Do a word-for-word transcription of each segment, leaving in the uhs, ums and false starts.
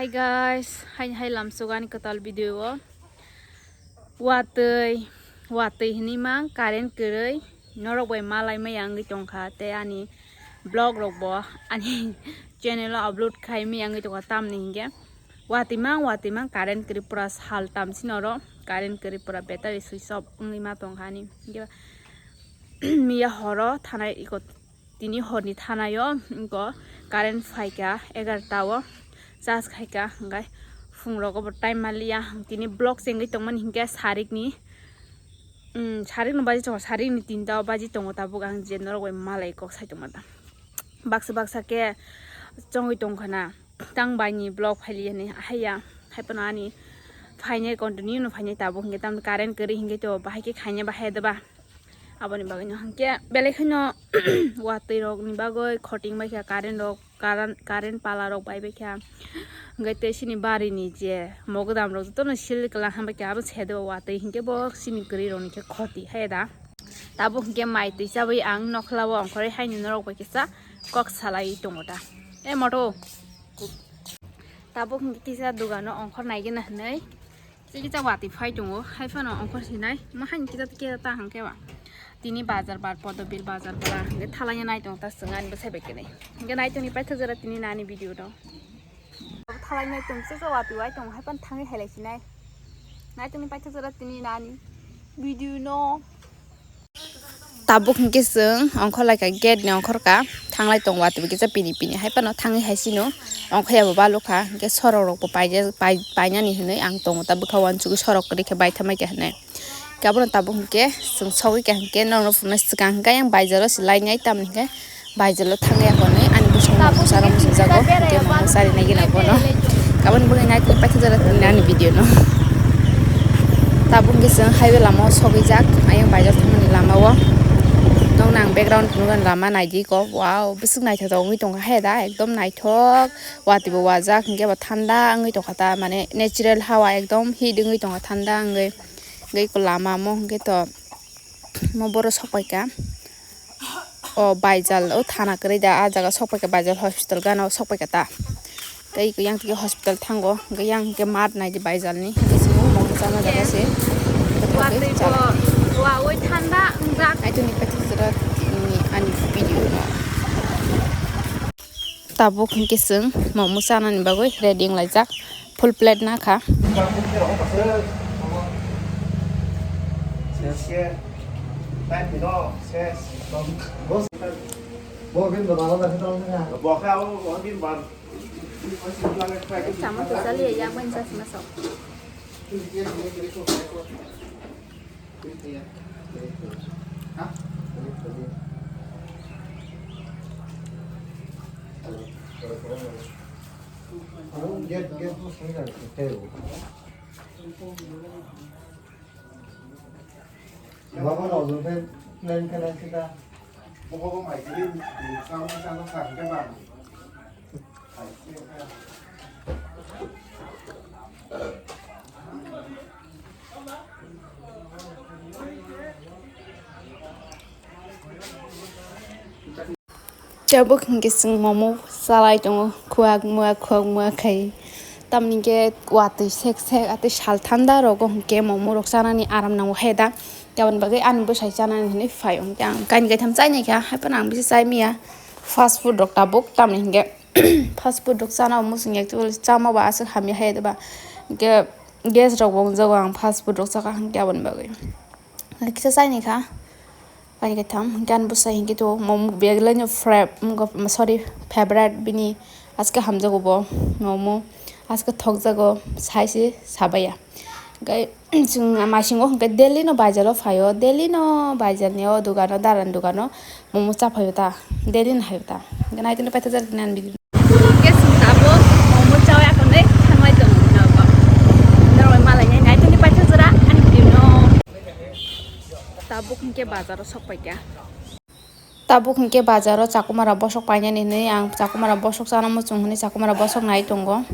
Guys, hai hai lamsuk ani kwtal video o. Watwi, watwi hinwi mang current kwrwi. Norok bai malai maya wngwi tongkha tei ani vlog rok bo ani channel o upload khai maya wngwi tongkha tamni hinkhe. Watwi mang, watwi mang current kwrwi pura sal tamsi noro current kwrwi pura battery switch off wngwi ma tongkha ani. Hinkhe miya horo thanai iko Tini horni thanaio, wngkha current phaikha egarta o, charge khaikha, hwnkhe phungrogo bo time manliya. Tini vlog chengwi tongmani hinkhe sarikni, mm, sarikno baji tongo, sarikni tinta o baji tongo tabuk ang je norok bai malai kok sai tongmata. Baksa baksa khe chongwi tongkhana. Tang bai ni vlog phaili hwnwi haiya, haiphano ani phainai continue no phainai tabuk hinkhe tamni current kwrwi hinkhe to bahai khe khaina bahai da ba. Aboni bagwi no hinkhe belai kheno watwi rok ni bagwi khoting bai kha current rok, current, current pala rok bai bai kha. Hinkhe tei sini bari ni je mogodam rok jotono sil kwlang hambai kha abo sede o watwi hinkhe bo sini kwrwi rok ni khe khoti hai da. Tabuk hinkhe mai twi chabwi ang nokhla o ongkhorwi haini norok bai kisa kok salai tongo da. E moto. Tabuk hinkhe kisa dogano ongkhor naigena hinwi kisa watwi phai tongo, haiphano ongkhor sinai ma haini kisa kisa ta hangkhe ba. Tini bazar bar, Podobil bazar bar hinkhe thalaina nai tongo ta chwng ani bwsai bai khe nai. Hinkhe nai tongni paithak jora tini nani video no. Thalainai tong se watwi wai tong haipan thangwi hailai sinai. Nai tongni paithak jora tini nani video no. Tabuk hinkhe chwng ongkhor laikha gate ni ongkhor ka thanglai tong watwi kisa pini pini haiphano thangwi hai sino ongkhor ya bo balokha hinkhe sorok rok bo painani hinwi ang tongo ta bwkha uansugwi sorok kwrwi khe baitha maikha hinwi. Khe abono tabuk hinkhe chwng sogwi kha hinkhe norokno phunuknai swkang hinkhe ayang baizaro se lainai tamoni hinkhe baizalo thangya hwnwi ani bwskango mungsa rok muchungjago hinkhe mungsa rinai gina bono. Aboni bagwi naitwi paithakjak ani video no. Tabuk hinkhe chwng highway lama o sogwijak ayang baizar thangmani lama o. Nokno ang background phunuknani lama naidi kok, wow, bwswk naithotok wngwi tongkha he da, ekdom naithok, watwi bo wajak hinkhe bo thanda wngwi tongkha ta, mane natural hawa ekdom hit wngwi tongkha thanda wngwi. Tei lama omo hwnkhe to omo borok sok paikha. O baijal o thana kwrwi da, ah jaga sok paikha, baijal hospital gana o sok paikha ta. Tei yang twi hospital thango, hwnkhe yang hwnkhe mat naidi baijalni, hwnkhe chwng omo chana jaga se. Watwi bo wawi thanda wngjak. Naitoni paithak jora ani video no. Tabuk hwnkhe chwng momo chanani bagwi ready wnglaijak. Full plate na kha. Sama tu sali ya, yang main sas masuk. Tabuk hwnkhe chwng momo chalai tongo, khuak muak, khuak muak khai. Tamni hwnkhe watwi sek sek, atwi sal thanda rogo hwnkhe momo rok chanani aram nango he da. Tamoni bagwi ani bwsai chanani hinwi phai hwnkhe ang kainwi kaitham chainai kha, haiphano ang bisi chai manya fast food rok tabuk. Tamni hwnkhe fast food rok chana muchung ya, actually chama ba aswk hamya he da ba. Hwnkhe gas rok bo wngjago ang fast food rok chakha hwnkhe aboni bagwi. Kisa chainai kha. Ani kaitham, hwnkhe ani bwsai hinkhe to momo bag laino fra-, sorry, favorite bini aske hamjago bo momo, aske thokjago, sai se sabaiya. Hwnkhe chwng maisingo hwnkhe daily no baijalo phaio, daily no baijalni o dogano, daran dogano momo cha phaio ta, daily no haio ta. Hwnkhe naitoni paithakjak tini ani video. Hwnkhe chwng tabuk momo chawi akhonwi thanglai tongo nogo. Norok malainai naitoni paithak jora ani video no. Tabuk hwnkhe bazaro sok paikha. Tabuk hwnkhe bazaro chakumara bosok painani hinwi ang chakumara bosok chana muchung hinwi chakumara bosok nai tongo.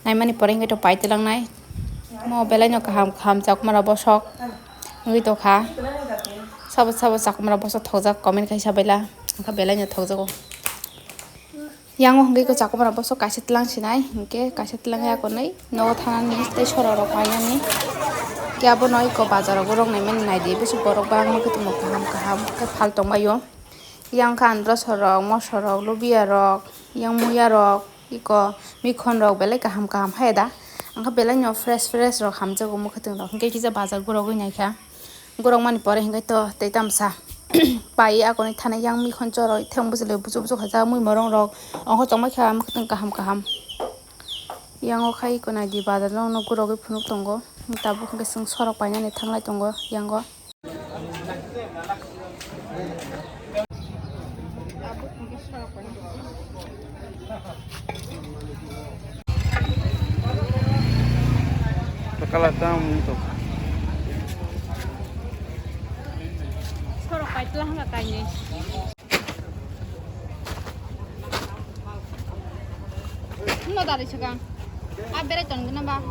Naimani pore hwnkhe to paitilangnai. Mo belaino kaham kaham chakumara bosok wngwi tongkha. Sabo sabo chakumara bosok thokjak comment khai sabaila. Angkha belaino thokjago. Yang o hwnkhe ko chakwmara bosok kaisa tlang sinai, hwnkhe kaisa tlang ya konwi nogo thanani tei sorok rok painani. Khe abono iko bazar o borok naimani naidi, bwswk borok bangma khe tongmo kaham kaham khe phal tongbaio. Yang khe andro sorok, mosorok, lubia rok, yang muya rok, iko mikhon rok belai kaham kaham hai da. Ang khe belai no fresh fresh rok hamjago mwkhwtwng rok, hwnkhe kisa bazar borok wi naikha. Gorok mani pore hwnkhe to tei tamsa pai akoni thani yang mikhon choroi thang bwswk le buchuk buchuk khaijak mui morong rok ongkho tongbai kha mwkhwtwng kaham kaham. Yang o khai iko naidi bazar no gorogwi phunuk tongo, tabuk hwnkhe chwng sorok painani thanglai tongo yang o. Kala tam to. Sorok paitla hanga kainwi. Hwnba dari swkang. A berai tongdina ba.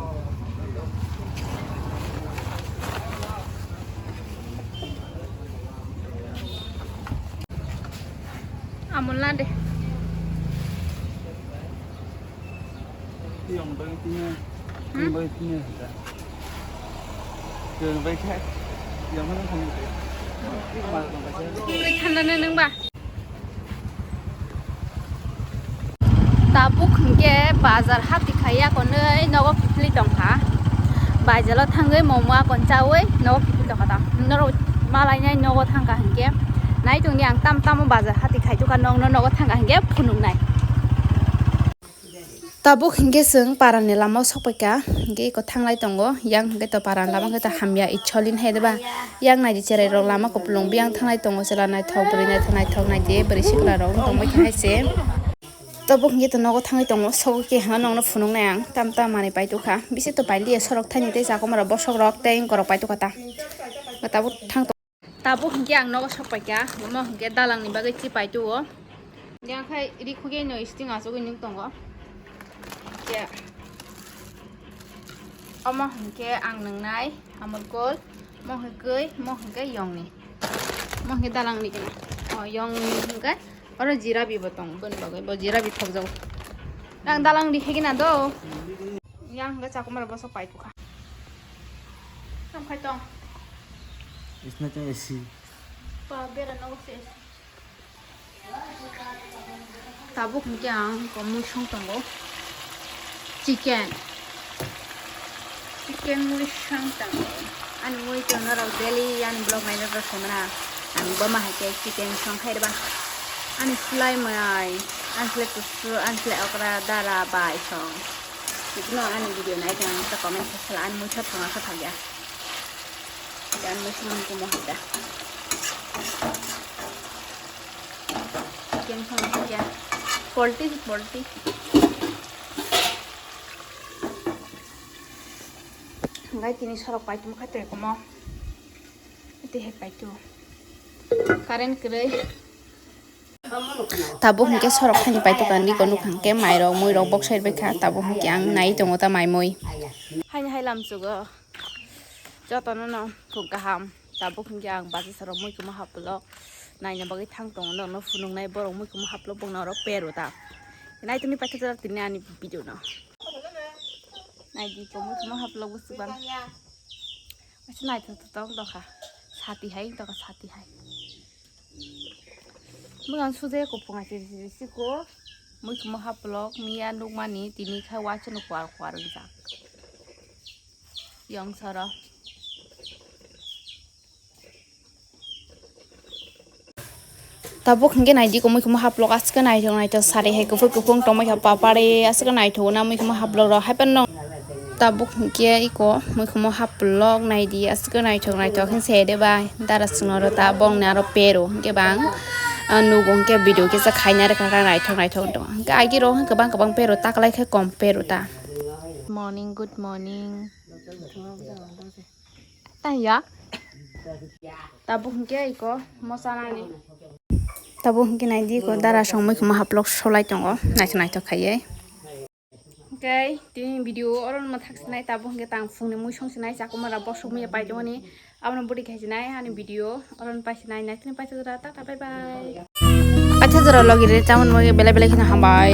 Amul na de. Yang bai tine, yang bai tine hita. Yang bai khe, yang mana kami. Thangnani nung ba. Tabuk hwnkhe bazar hati khaiya konwi nogo kiphilwi tongkha. Baizalo thangwi momo akon chawi nogo kiphilwi tongkha ta. Norok malainai nogo thangkha hwnkhe. Nai tongni ang tam tamo bazar hati khai tongkha, nokno nogo thangkha hwnkhe phunuknai. Tabuk hwnkhe chwng parani lamao sokpaikha, hwnkhe eko thanglai tongo. Yang hwnkhe to parani lama hwnkhe to hamya icholin hai deba. Yang naidi cherai rok lama kupulung biyang thanglai tongo, chwla naithok, bwrwi naithok, naithok naidi, bwrwi sikla rok wng tongbaikha hai se. Tabuk hwnkhe to nogo thangwi tongo, sogo khe hwnna nokno phunuknai ang, tam tam manwi paitokha, bisi to pailiya sorok thani tei chakwmarok bosokrok tei wngkorok paitokha ta. Tabuk thang Tabuk hwnkhe ang nogo sokpaikha, omo hwnkhe dalangni bagwi chi paitio. Yang khai rikhugwi no sting achugwi nung tongo. Khe omo hwnkhe ang nungnai Amul Cool, mo hwnkhe, mo hwnkhe yongni. Mo hwnkhe dalangni khe. O yongni hwnkhe oro jirabi bo tong, boni bagwi bo jirabi thokjago. Ang dalangni hegina do. Yang hwnkhe chakwmarok bosok paitokha. Tamo khai tong. Isna tong A C. Pa bera nogo se A C. Tabuk hwnkhe ang komui song tongo. Chicken. Chicken mui song tongo. Ani mui tongna rok daily ani vlog naina rok semana. Ang boma hai khe chicken song khai rwba. Ani slai mai, ani slai kusur, ani slai okra dara bai song. Bikno ani video nai tong sa comment khe sala ani mui sa thangna sa thangya. Dan mui song kumo hita. Chicken song kya? Poultry, poultry. Hingkai tini sorok paitum khato ekomo. Ete he paitu. Current kwrwi. Tabuk hwnkhe sorok thani paitokha, niko nukha hwnkhe mairok muirok bok side bai kha, tabuk hwnkhe ang nai tongo ta mai mui. Haini hai lamchugo jotono no thung kaham, tabuk hwnkhe ang bacha sorok muikhumo haplo naina bagwi thang tongo, norokno phunuknai borok muikhumo haplo bongno oro pero ta. Naitoni paikha jora tini ani video no. Naidi ko muikhumo haplo bwswk bang. Naithotok tong tongkha sati hai tongkha sati hai. Bwkang sujaya kuphung hai siri siri siko. Muikhumo haplok miya nukmani tini khe waisano kuar kuar wngjak. Yongsoro. Tabuk hwnkhe naidi ko muikhumo haplok aswk naithok naithok sari hai kuphur kuphur tongmai kha papari aswk naithok na muikhumo haplok rok hai phano. Tabuk hwnkhe iko muikhumo haplok naidi aswk naithok naithok khe se de bai dara swngo rw ta bongni aro pero hwnkhe bang, ah, nugo hwnkhe video kisa khaina rwkha kha naithok naithok wngtong hwnkhe agiro hwnkhe bang kwbang pero taklai khe kom pero ta. Morning, good morning. Tanya. Tabuk hwnkhe iko mosanani. Tabuk hwnkhe naidi iko dara song muikhumo haplok solai tongo naithok naithok khaiwi. Hwnkhe tini video oro no thak sinai tabuk hwnkhe tang phungni mui song sinai chakwmara bosok maya paitongmani abono bwrwi khai sinai ani video oro no pai sinai naithok paithok jora tata bye bye. Tei jora logi rwi tamoni bagwi belai belai kheno hambai.